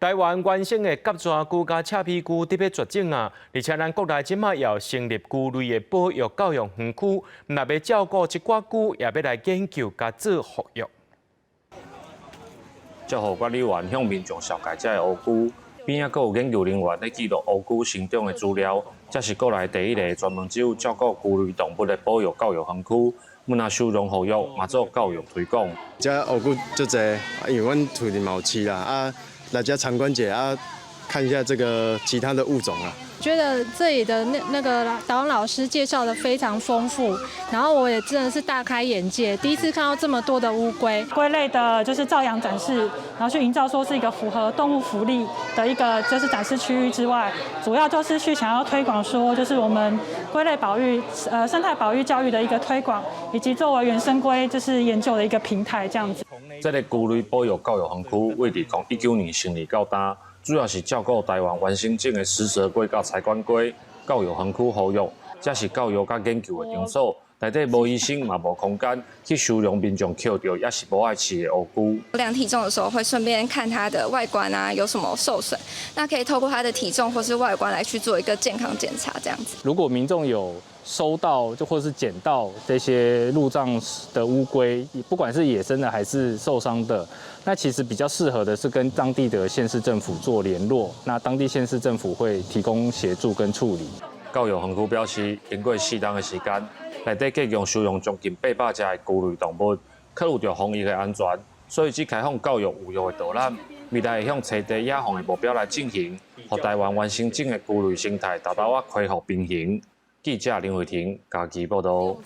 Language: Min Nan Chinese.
台灣原生的鴿蛇龜佮赤鼻龜得欲絕種啊！而且咱國內這馬也有成立龜類的保育教育園區，毋但欲照顧這寡龜，也欲來研究佮做復育。照護管理員向民眾紹介這个烏龜，邊仔閣有研究人員咧記錄烏龜成長的資料。這是國內第一个專門只有照顧龜類動物的保育教育園區。毋但收容復育，嘛做教育推廣。這烏龜足濟，因為阮厝裡嘛有飼啦，啊，來這參觀者啊，看一下這個其他的物種啊。覺得這裡的那個導覽老師介紹的非常豐富，然後我也真的是大開眼界，第一次看到這麼多的烏龜。龜類的就是照養展示，然後去營造說是一個符合動物福利的一個就是展示區域之外，主要就是去想要推廣說，就是我們龜類保育、生態保育教育的一個推廣，以及作為原生龜就是研究的一個平台這樣子。這个龜類保育教育園區位佇2019年成立到今，主要是照顧台灣原生種的食蛇龜佮柴管龜，教育園區復育，這是教育佮研究的場所。內底無醫生嘛無空間去收容民眾抾著抑是無愛飼的烏龜。量體重的時候會順便看它的外觀啊，有什麼受損，那可以透過它的體重或是外觀來去做一個健康檢查，這樣子。如果民眾有收到就或是撿到這些路障的烏龜，不管是野生的還是受傷的，那其實比較適合的是跟當地的縣市政府做聯絡，那當地縣市政府會提供協助跟處理。教育園區表示，經過4冬的時間，內底計共收容將近800隻的龜類動物，考慮著防疫的安全，所以只開放教育復育的導覽。未來會向棲地野放的目標來進行，予台灣原生種的龜類生態達到恢復平衡。記者林慧婷嘉義報道。